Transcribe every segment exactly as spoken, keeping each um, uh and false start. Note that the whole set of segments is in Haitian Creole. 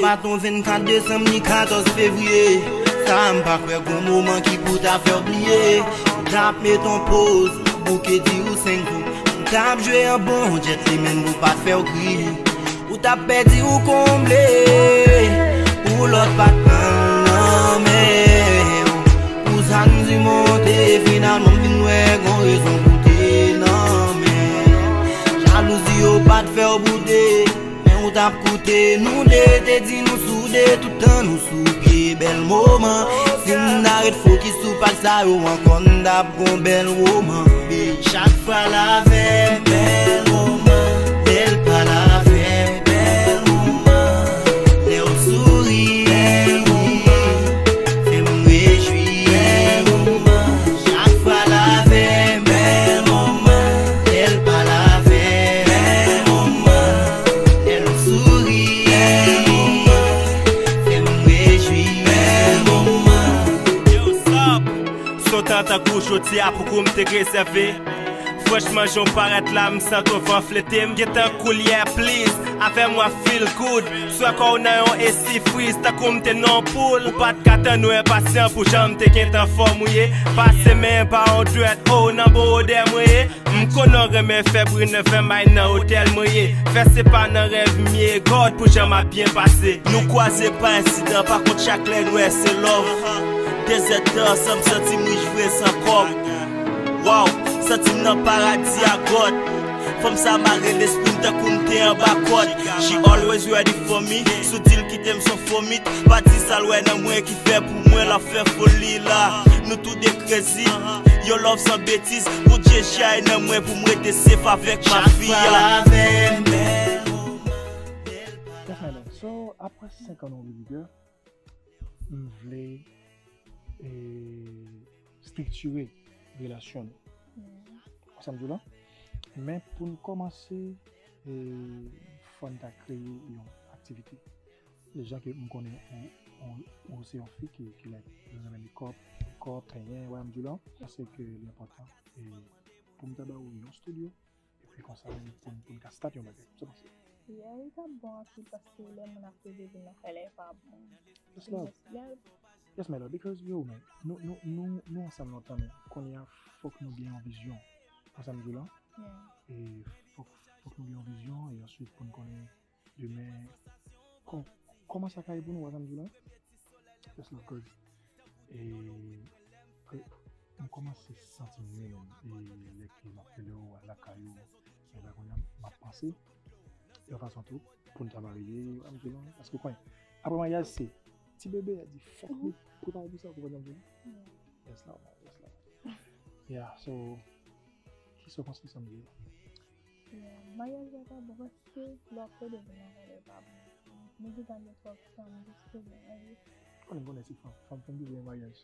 Pa t on vennkat desanm ni katòz fevriye. Sa m pa kwè gon moman ki pou ta fè w bliye. Ou t ap met on poz, bouke di ou senk kou. M t ap jwe an bon djèt li menm pou pa t fè w kriye. Ou t ap pèdi ou konble. Pou lòt pa t pran l nan men w. Pou sa n di monte, finalman m vin wè gon rezon pou te nan men w. Jalouzi yo pa t fè w boude. Men ou t ap koute nou de, te di nou soude, toutan nou sou pye, bèl moman. Si n ta ret fokis sou paj sa yo ankò, n t ap gon bèl woman. Chak fwa l avè m, bèl moman. Lè l pa l avè m, bèl moman. Lè w souri, bèl moman. Fè m rejwi, bèl moman. Chak fwa l avè m, bèl moman. Lè l pa l avè m, bèl moman. Lè l souri, bèl moman. Fè m rejwi, bèl moman. Yo, what's up? Son tan tankou jodi a poko m te rezève. Franchman, jan w parèt la, m santi w van flete m. Gentan koulye, please, avè m w ap feel good. Sou kò w nan yon A C freeze, tankou m te nan yon poul. Ou pa t ka tann ou enpasyan pou jan m te gentan fòm ou ye. Pase men pa yon dwèt, oh, nan bon odè mwen ye. M konnen w renmen fè bri nan fè may nan otèl mwen ye. Fè se pa nan rèv m ye, God, pou jan m ap byen pase. Nou kwaze pa ensidan, pa kont chak lè n wè se love. Dezèt tan ansanm, santi m rich vre san kòb. Wow, santi m nan paradi a God. Fanm sa mare lespri m tankou m te anba kòd. She always ready for me. Si w di l kite m s on fomit. Pa di sa l wè nan mwen ki fè pou mwen l ap fè foli la. Nou tou de crazy. Yon love san betiz. Pou Dye chay nan mwen pou m rete safe avèk mafi a. Yes, madam. So, apre senk an nou baby girl, m vle, eh, striktire relasyon nou. Ou sa m di w la? Men pou n kòmanse, eh, fò n ta kreye yon aktivite. Deja ke m konnen ou, ou, ou se yon fi ki, ki like, renmen mekòp, mekòp, penyen, wè m di w la, m panse ke li enpòtan. E pou m ta ba ou yon studio, epi konsa, pou n, pou n ka start yon bagay. Sa w panse? Yeah, li t ap bon anpil paske lè moun ap reve vin nan kay la, e pa bon. Yes, love. Yes, my love, because yo, man, nou, nou, nou, nou ansanm lontan, men kounye a, fòk nou gen yon vizyon. Ansanm di w la? Yeah. E fòk, fòk nou gen yon vizyon, e answit pou n konnen demen, kò-, kòman sa ka ye pou nou, ansanm di w la? Yes, love, cause, e, ke m kòmanse santi m mye, menm. E lè ke m ap rele w, al lakay ou, men la kounye a, m ap panse yon fason tou pou n ta marye, ansanm di w la, paske w konnen, apre maryaj, se ti bebe, a di, fòk nou prepare pou sa, ou konprann sa m di w la? Yes, love, yes, love. Yeah, so, kisa w panse, ansanm di w la? Yeah, maryaj la pa bon paske lè w ap rele vin nan kay la, e pa bon. Nou gentan gen twòp tan, nou jis bezwen anje. Konnen, konnen se fanm, fanm, fanm ki vle maryaj.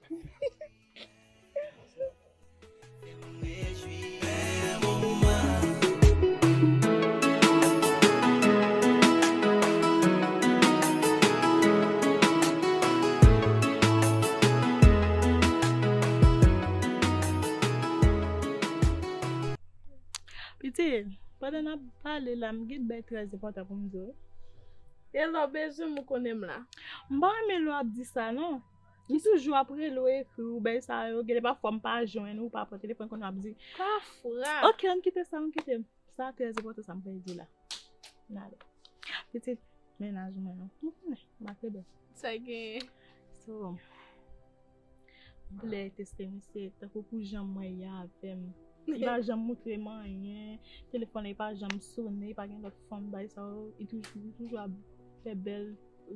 Pitit, pandan n ap pale la, m gen bagay trè enpòtan pou m di w. E lè w bezwen m, ou konnen m la. M pa renmen lè w ap di sa, non. M toujou ap rele w, ekri w, bagay sa yo. Gen de pafwa m pa jwenn ou, ou pa pran telefòn, kounye a w ap di, Kafra! Ok, ann kite sa, ann kite m. Sa trè enpòtan, sa m pral di la. N ale. Pitit, mennaj mwen an. Ou konnen, m ak Rebè. Sa gen? So, m vle teste misye, tankou pou jan mwen ye avè m. Li pa janm montre m anyen. Telefòn li pa janm sonnen, li pa gen lòt fanm, bagay sa yo. Li toujou, li toujou ap fè bèl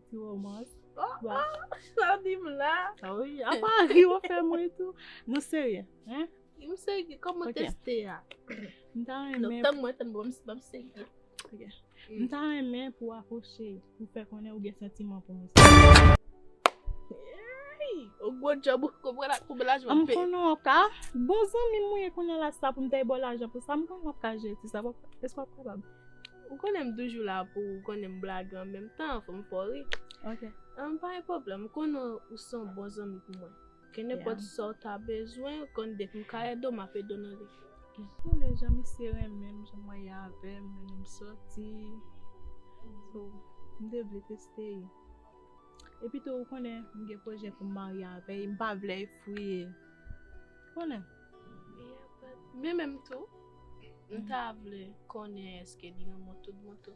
ti romans. Oh, oh, sa w di m la? Ah wi, apa ri w fè mwen tou. Nou serye, hein? M serye, kòman teste a? M ta renmen. Non, tann mwen, tann mwen, m, m serye. Ok. M ta renmen pou w apwoche, pou w fè konnen ou gen santiman pou misye. Ey, ou gwo djòb, ou konprann ak konbyen lajan w ap peye. M konnen w ap ka, bon zanmi m ou ye kounye a la, sa pou m ta ba w lajan pou sa, m konnen w ap ka jere ti sa, w ap, èske w ap kapab? Ou konnen m toujou la pou ou, ou konnen m blage an menm tan, fò m fè w ri. Ok. An, pa gen pwoblèm, m konnen ou se yon bon zanmi pou mwen. Ke nenpòt sa w ta bezwen, ou konn depi m ka ede w, m ap ede w nan li. Bon, lè jan misye renmen m, jan mwen ye avè m, mennen m sòti. So, m te vle teste. Epi tou, ou konnen, m gen pwojè pou m marye avè l, m pa vle l fwi. Ou konnen. Men menm tou, m ta vle konnen èske li renmen w tout bon tou.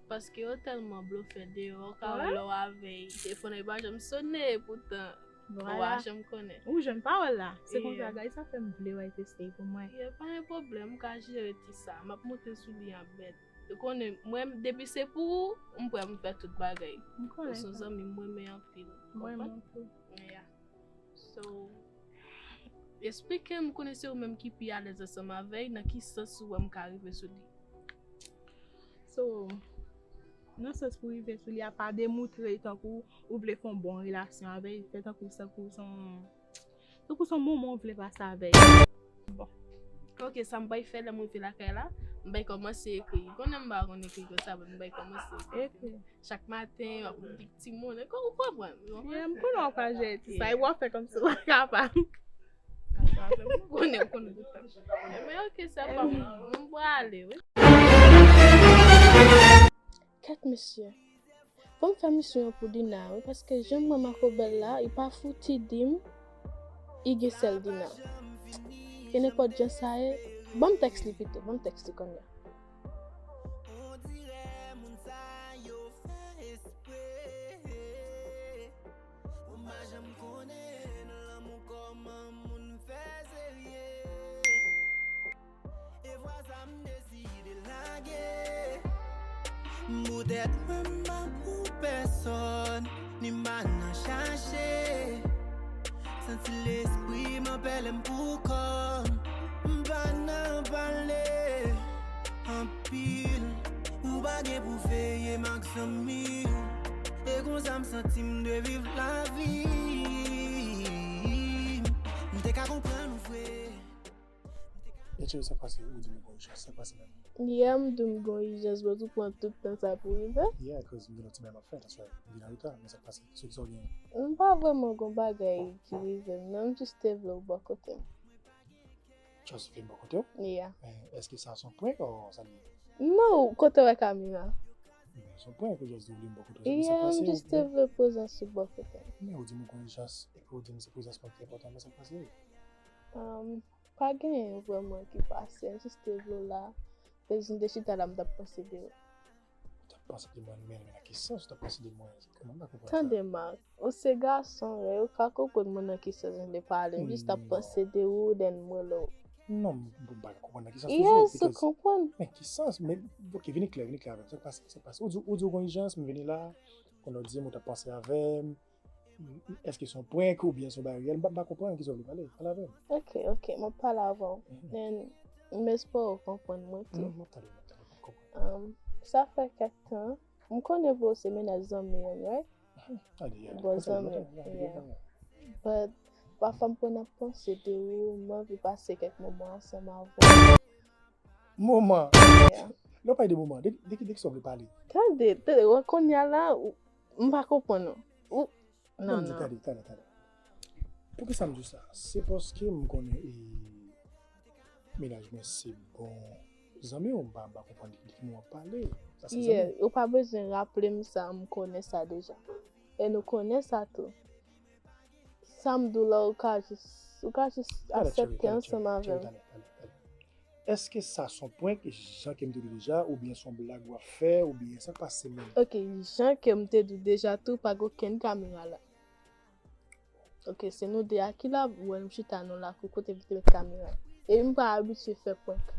Paske yo tèlman blofè deyò, ou ka wè lè w avè l, telefòn nan pa janm sone, poutan ou pa janm konnen. Ou jwenn pawòl la. Se konsa, guys, sa fè m vle w al teste pou mwen. Yeah, pa gen pwoblèm, m ka jere ti sa. M ap monte sou li an bèt. Ou konnen, mwen, depi se pou ou, m prè pou m fè tout bagay. Ou se yon zanmi m renmen anpil. Ou konprann? Yeah. So, esplike m, konnen se ou menm ki pi alèz ansanm avè l, nan ki sans ou wè m ka rive sou li? So, nan sans pou rive sou li a, pa demoutre tankou ou vle fè yon bon relasyon avè l, fè tankou, tankou se yon, tankou se yon moman ou vle pase avè l. Bon. Ok, sa m pral fè lè m rive lakay la, m pral kòmanse ekri. Konnen m pa konn ekri konsa, but m pral kòmanse ekri. Chak maten, m ap ekri ti mo, ou konprann? Yeah, m konnen w ap jere ti sa, e w ap fè kòmsi w pa kapab. M konnen, m konnen tout tan. Men ok, se pa m, m prale, wi. Kèt mesye. Fò m fè misyon an pou Dina, wi, paske jan m wè Marco bèl la, li pa fouti di m li gen sèl Dina. Ke nenpòt jan sa ye, ban m tèks li pito, ban m tèks li kounye a. Poutèt mwen m pa pou pèsòn, ni m pa nan chache. Santi lespri m apèle m pou kò m, m pa nan pale anpil. Ou pa gen pou veye m ak zanmi w, e konsa m santi m dwe viv lavi m. M te ka konprann ou vre. Etcheri, sa k pase? Ou di m gon ijans, sa k pase menm? Yè m di w m gon ijans, but ou pran tout tan sa pou rive? Yeah, cause m gen lòt ti bagay m ap fè, that's why m vin an reta, men sa k pase? So, kisa w genyen? M pa vrèman gon bagay ki rive m, non, m jis te vle w bò kote m. Just vin bò kote w? Yeah. Men, èske sa se yon prank or sa l ye? Non, kote w wè kamera? Men, se yon prank ou just di w vle m bò kote w, sa k pase? Yeah, m jis te vle prezans ou bò kote m. Men, ou di m ou gon ijans, epi ou di m se prezans mwen ki enpòtan, men sa k pase? Pa genyen vrèman ki pase, m jis te vle w la. Bezwen de chita la, m t ap panse de ou. Ou t ap panse de mwen, men nan ki sans ou t ap panse de mwen? Kòman m pa konprann sa? Tande, Marc, ou se gason, wi, ou ka konprann mwen nan ki sans m vle pale. M jis t ap panse de ou, then m rele w. Non, m pa ka konprann nan ki sans toujou. Yes, ou konprann. Men ki sans? Men, ok, vini klè, vini klè avè m. Sa k pase? Sa k pase? Ou di, ou di ou gon ijans, m vini la, kounye a w di m ou t ap panse avè m. Èske se yon prank oubyen se yon bagay reyèl? M pa, m pa konprann kisa w vle pale. Pale avè m. Ok, ok, m ap pale avè w. And m espere w konprann mwen tou. Non, m ap tande, m ap tande, m ap konprann. Um, sa fè kèk tan. M konnen vre w se mennaj zanmi an, right? Bon zanmi, yeah. But pafwa m konn ap panse de ou, m anvi pase kèk moman ansanm avè w. Moman? Lè w pale de moman, de, de, de kisa w vle pale? Tande, tande, wè kounye a la, ou, m pa konprann ou. Ou, non, non. Tande, tande, tande. Poukisa m di w sa? Se paske m konnen e, mennaj mwen se bon zanmi w, m pa, m pa konprann de ki moun w ap pale. Sa se zanmi w. Yeah, ou pa bezwen raple m sa, m konnen sa deja. E nou konnen sa tou. Sa m di w la, ou ka jis, ou ka jis aksepte ansanm avè m. Èske sa se yon prank, jan ke m te di w deja, oubyen se yon blag w ap fè, oubyen sa k pase menm? Ok, jan ke m te di w deja tou, pa gen okenn kamera la. Ok, se nou de a ki la, ou wè m chita nan lakou kote m te met kamera. Epi m pa abitye fè prank.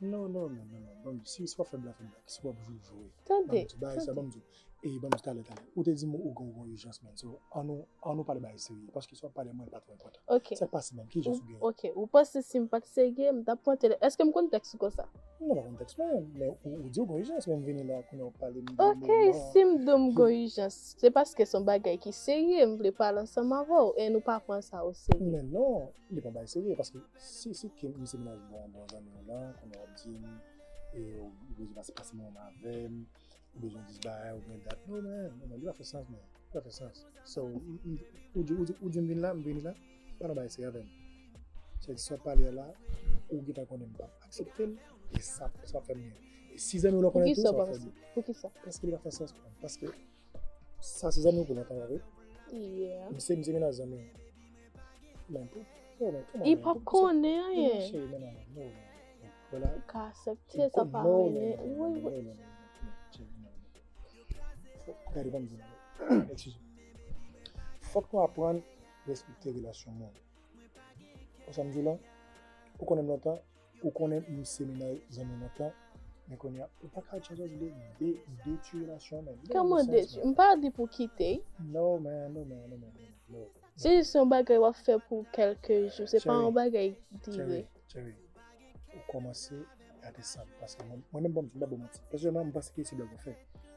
Non, non, non, non, non. Ban m di, si, si w ap fè blag, fè blag. Si w ap jwe, jwe. Tande, tande. Ban m di w bagay sa, ban m di w. E ban m di talè, talè. Ou te di m ou gon, gon ijans, man. So, ann nou, ann nou pale bagay serye. Paske si w ap pale mwen, li pa twò enpòtan. Ok. Sa k pase menm? Ki ijans ou genyen? Ok, ou panse si m pa t serye, m t ap pran tele-, èske m konn tèks ou konsa? Non, m pa konn tèks mwen, men ou, ou di w gon ijans, men m vini la, kounye a w ap pale m de moman. Ok, si m di w m gon ijans, se paske se yon bagay ki serye, m vle pale ansanm avè w, e nou pa pran sa o serye. Men non, li pa yon bagay serye, paske si, si ke m se mennaj bon, bon zanmi w lan, kounye a w ap di m, e ou bezwen pase, pase moman avè m, ou bezwen dis bagay, oubyen dat. Non, men, non, men, li pa fè sans, men. Li pa fè sans. So, m, m, ou di, ou di, ou di m vin la, m vini la, pa nan bagay serye avè m. Sa di sa w pale a la, ou gentan konnen m p ap aksepte l, e sa, sa p ap fè m byen. E si zanmi w lan konnen tou, sa p ap fè l byen. Poukisa? Paske li pa fè sans pou mwen. Paske Sa se zanmi w pou lontan, pa vre? Yeah. M se, m se mennaj zanmi w. Men, pou, yo, men, kòman, men, pou kisa? Li p ap konnen anyen. Cheri, men non, non, non. Ou ka aksepte, sa pa anyen. Wi, wi. Cheri, non. Fòk, gade, ban m di nou. Excuse. Fòk nou aprann respekte relasyon moun. Ou sa m di w la? Ou konnen m lontan, ou konnen m se mennaj zanmi w lontan, men kounye a, ou pa ka chanje de, de, detwi relasyon an menm. Kòman detwi? M pa di pou kite. No, man, no, man, no, man, no, no. Se jis yon bagay w ap fè pou kèlke jou, se pa yon bagay dire. Cheri, ou kòmanse gade sa, paske mwen, mwen menm, bon, m pa ba w manti. Pèsonèlman, m panse ke se blag w ap fè.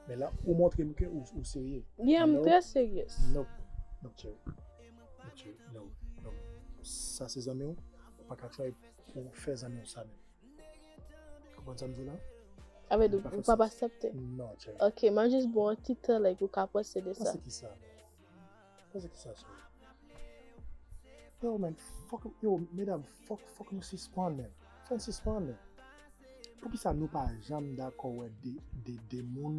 Men la, ou montre m ke ou, ou serye. Yeah, m trè serye. Nope, nope, cheri. Nope, cheri, no, no. Sa se zanmi w, ou pa ka try pou fè zanmi w sa menm. Konprann sa m di w la? Sa vle di ou p ap aksepte? Non, cheri. Ok, m ap jis ba w yon ti tan, like, ou ka panse de sa. Panse ki sa, man? Panse ki sa, cheri? Yo, man, fòk, yo, medam, fòk, fòk nou sispann, man. Fò n sispann, man. Poukisa nou pa janm dakò wè de, de, de moun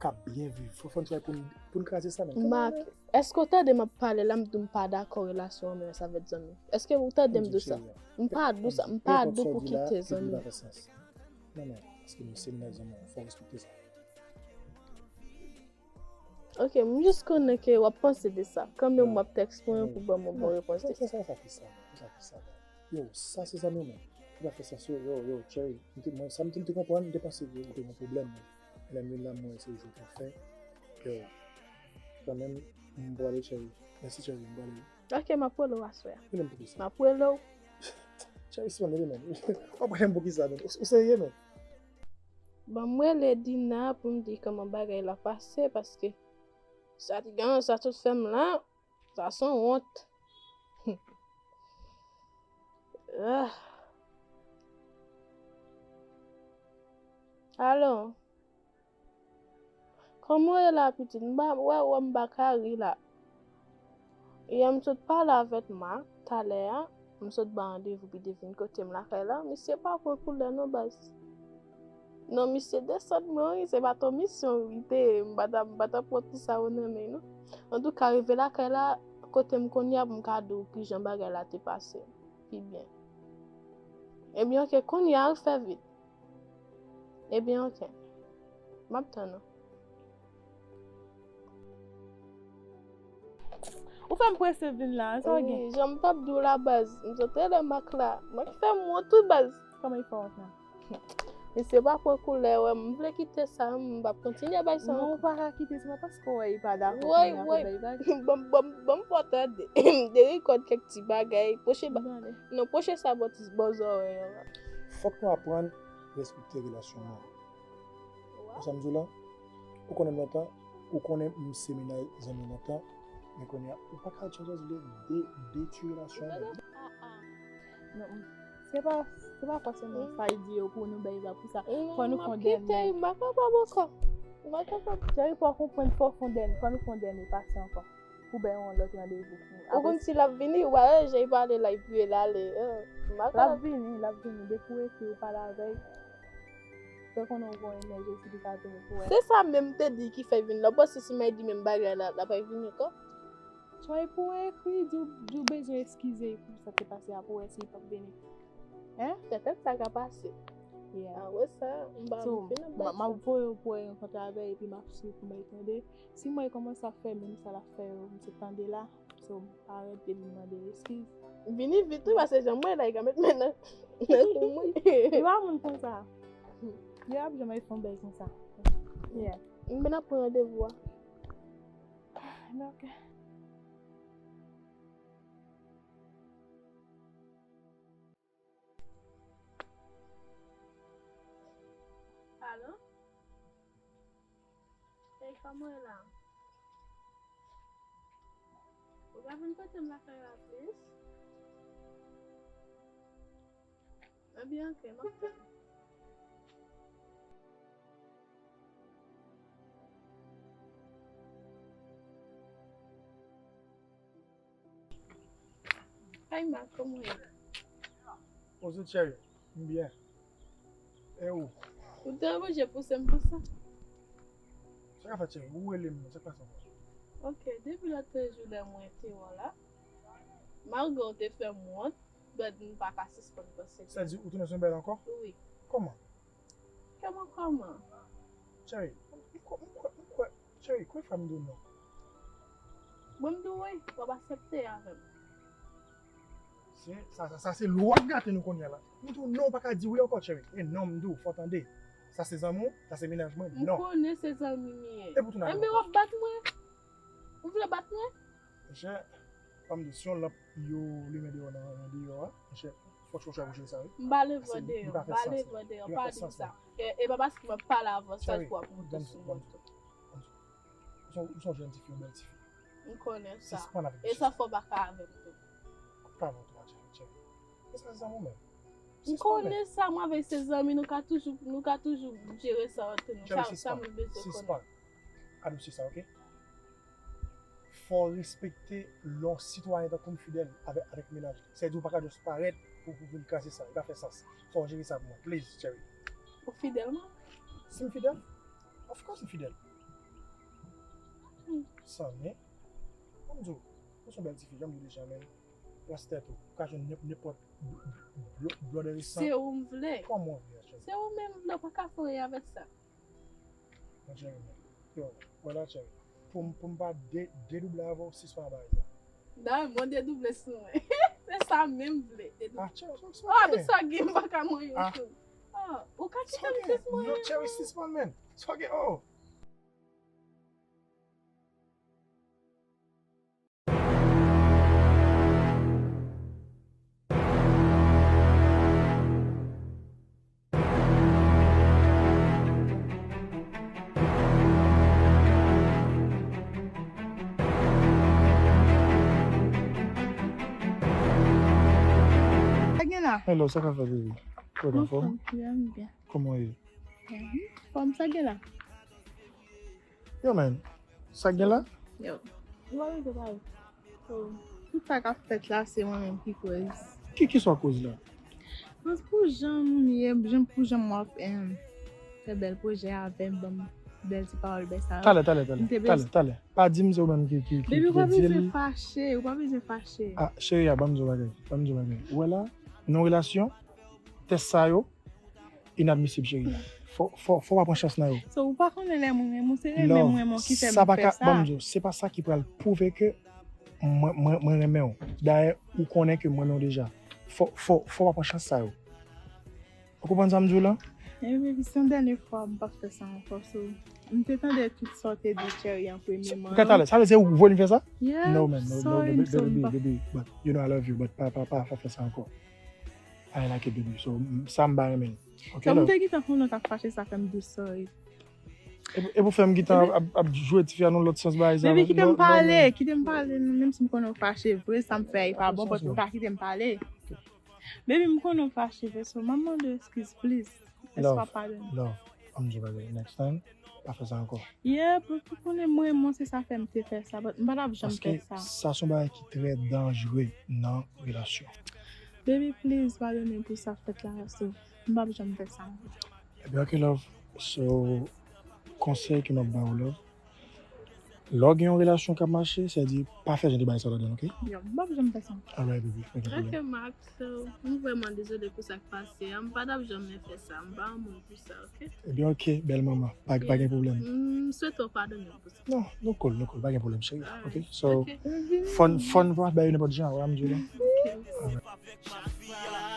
k ap byen viv? Fò, fò n try pou n, pou n kraze sa, man. Marc, èske w tande m ap pale la, m di w m pa dakò relasyon w menm avèk zanmi w? Èske w tande m di w sa? M pa di w sa, m pa di w pou kite zanmi w. Non, men, paske nou se mennaj zanmi w, fò w respekte sa. Ok, m jis konnen ke w ap panse de sa. Kanmenm w ap tèks mwen pou ban m yon bon repons de sa. Sa, sa, sa ki sa, sa ki sa. Yo, sa se zanmi w menm. Ki pa fè sans, yo, yo, yo, Cherry. M te, mwen, sa m te, m te konprann, m te panse ke ou te gen pwoblèm, men lè m vin la, m wè se jwèt w ap fè. Yo, kanmenm, m prale, Cherry. Mèsi, Cherry, m prale. Ok, m ap rele w aswè a. Rele m poukisa? M ap rele w. Cherry, sispann rele, menm. W ap rele m poukisa, menm? Ou, ou serye, menm? Ban m rele Dina pou m di kòman bagay la pase, paske sa ti jan sa tout fè m la, sa se yon wont. Ah. Alo? Kòman w ye la, pitit? M pa wè w, m pa ka ri la. Yè m sot pale avèk Ma talè a, m sot ba randevou pou li te vin kote m lakay la, misye pa pran koulè non, baz. Non, misye desann mwen, wi, se pa t yon misyon, wi, te ye, m pa ta, m pa ta pran ti sa yo nan men l, non. Antouka, rive lakay la, kote m kounye a, pou m ka di w kijan bagay la te pase pi byen. Ebyen, oke, kounye a, al fè vit. Ebyen, oke. M ap tann ou. Ou fè m prese vin la, sa w gen? Wi, jan m t ap di w la, baz, m sot rele Mak la. Mak fè m wont wi, baz. Kòman li fè w wont la? Mesye pa pran koulè, wè, m vle kite sa, m p ap kontinye bay sa ankò. Non, ou pa ka kite, se pa paske w wè li pa dakò kounye a pou bay bagay. Ban m, ban m, ban m fè w tande. M te rekòd kèk ti bagay. Pwoche ba-, non, pwoche sa bò ti, bò zòrèy an la. Fòk nou aprann respekte relasyon moun. Ou sa m di w la? Ou konnen m lontan, ou konnen m se mennaj zanmi w lontan, men kounye a, ou pa ka chanje de, de, detwi relasyon an menm. Non, se pa, se pa fòseman sa l di yo pou nou bay vag pou sa. Fò nou fè yon dènye. M ap kite, m pa kapab ankò. M pa kapab. Jerry, fò w konprann, fò w fè yon dènye, fò nou fè yon dènye pati ankò. Pou bay yon lòt randevou. Ou konn si l ap vini, ou pa wè jan l pale la, epi l ale. L ap vini, l ap vini. Depi w ekri, ou pale avè l. Fè konnen w gen yon enèji, si li ka vini pou wè. Se sa menm m te di ki fè l vin la. Ou panse si m al di menm bagay la, l ap vini ankò? Choy, pou w ekri, di w, di w bezwen eskize pou sa te pase a, pou wè si l p ap vini. Hein? Petèt sa ka pase. Yeah. Apre sa, m pa vin nan bagay sa. M ap voye w pou w al rankontre avè l, epi m ap swiv pou bay tande. Si m wè l kòmanse ap fè menm sa l ap fè yo, m se tande la. So, m pa rete vin mande l eskiz. Vini vit wi, paske jan m wè la, li ka met men nan, nan kou mwen. Li pa moun konsa. Li p ap janm fè yon bagay konsa. Yeah. M vin ap pran randevou a. Ah, ok. Alo? Ey, kòman w ye la? Ou ka vin kote m lakay la, please? Ebyen, ok, m ap tann ou. Hi, Marc, kòman w ye? Bonjou, Cherry. M byen. E ou? Ou te oblije pouse m pou sa. Ka fè cheri, ou rele m, sa k pase ankò? Ok, depi lòt jou lè mwen te wè w la, malgre w te fè m wont, but m pa ka sispann panse. Sa di ou tounen sou bèl ankò? Wi. Kòman? Kòman kòman? Cheri, m kwè, m kwè, m kwè, cheri, kwen fwa m di w non? Mwen m di w wi, w ap aksepte avè m. Se, sa, sa, sa se lwa k gate nou kounye a la. M di w non, ou pa ka di wi ankò, cheri. E non, m di w, fò w tande. Sa se zanmi w, sa se mennaj mwen, M non. Konnen se zanmi m ye. E pou tounen avè m Enben w ankò. Ap bat mwen? Ou vle bat mwen? Monchè, ban m di w, si yon lanp yo limen deyò nan deyò a, monchè, fò w chwazi pou jere sa wi. M pa leve deyò, m pa leve deyò, pa di m sa. E pa paske m ap pale avè w sa pou w ap monte sou mwen tou. Ou se yon jèn tifi, yon bèl tifi. M konnen sa. E sa fè w pa ka avè m tou. Kòm pa avè w tou, cheri, cheri. E sa zanmi w menm. M konnen sa, mwen avè se zanmi, nou ka toujou, nou ka toujou jere sa ant nou. Sa, sa mwen bezwen konnen. Sispann. Adosye sa, ok? Fò w respekte lè yon sitwayen tankou m fidèl avèk, avèk mennaj li. Sa vle di ou pa ka just parèt pou, pou vin kraze sa. Li pa fè sans. Fò w jere sa pou mwen. Please, cheri. Ou fidèl mwen? Si m fidèl? Of course m fidèl. San men, ban m di w, ou se yon bèl tifi, jan m di w deja, men. Plas tèt ou. Ou ka jwenn nenp-, nenpòt bl-, bl-, bloderistan. Se ou m vle. Kòman w vle, cheri? Se ou menm m vle, ou pa ka fè anyen avèk sa. Mwen cheri mwen. Yo, wè la cheri. Pou m, pou m pa de, dedouble avè w, sispann bagay sa. Dayè, mwen dedouble sou mwen. Se sa menm m vle, dedouble. Ah, cheri, so, so, Ah, but sa gen, m pa ka manyen w tou. Ah, ou ka kite m jis manyen. Non, cheri, sispann men. So, gen, oh. Sa gen la? Hello, sa k ap fèt, baby? What the fuck? Anfòm, byen, byen. Kòman w ye? Anfòm, sa gen la? Yo, man. Sa k gen la? Yo. Ou pa bezwen pale. So, tout sa k ap fèt la, se mwen menm ki koz. Ki, ki sa w koz la? Koz pou jan m ye, jan, pou jan m ap, em, fè bèl pwojè avè m, ban m bèl ti pawòl, bèl sa yo. Talè, talè, talè. Talè, talè. Pa di m se ou menm ki, ki, ki, Baby, ou pa ki di bezwen l. Fache, ou pa bezwen fache. Ah, cheri, a, ban m di w bagay. Ban m di w bagay. Ou wè la, nan yon relasyon, tès sa yo, inadmisib, cheri. Fò, fò, fò w pa pran chans nan yo. So, ou pa konnen lè mwen renmen w, se renmen mwen renmen w ki fè m fè sa. Ban m di w, se pa sa ki pral pwouve ke mwen, mwen, mwen renmen w. Dayè, ou konnen ke m renmen w deja. Fò, fò, fò w pa pran chans sa yo. Ou konprann sa m di w la? Ebyen, baby, se yon dènye fwa, m p ap fè sa ankò. So, m te tande tout sa w te di Cherry an premyèman. Talè, sa vle di ou vle fè sa? Yeah, No, man, no, no, sorry, baby, so m baby, pa- baby, but you know I love you, but pa, pa, pa, pa fè sa ankò. I like it, baby. So, m- sa m pa renmen. Ok, So, m love. Te gentan konnen w t ap fache, sa fè m di sorry. E pou, e pou fè m gentan ap, ap jwe tifi a nan lòt sans bagay sa. Baby, kite m No, no, pale, man. Kite m pale, menm si m konnen w fache vre, sa m fè, e pa bon, but ou ka kite m pale. Baby, m konnen w fache vre, so, m ap mande w eskiz, please. Èske w ap padone m? Love, love, ban m di w bagay, next time, pa fè sa ankò. Yeah, pou, pou konnen mwen, mwen se sa fè m te fè sa, but m pa t ap janm fè sa. Paske sa se yon bagay ki trè danjere nan relasyon. Baby, please, padone m pou sa k fèt la, so, m p ap janm fè sa ankò. Ebyen, ok, love. So, konsèy ke m ap ba w, love. Lè w gen yon relasyon k ap mache, sa di pa fè jan de bagay sa ladan, ok? Yo, m p ap janm fè sa. Alright, baby, pa gen pwoblèm. Ok, Max, so, m vrèman dezole pou sa k pase a. M pa t ap janm fè sa. M pa yon moun pou sa, ok? Ebyen, ok, bèl manman. Pa, pa gen pwoblèm. M swete w padone m pou sa. Non, nou cool, nou cool. Pa gen pwoblèm, cheri. Ok? Alright. So, Ok. fò n, fò n pa bay yo nenpòt jan, w a m di w la. Ok. Alright.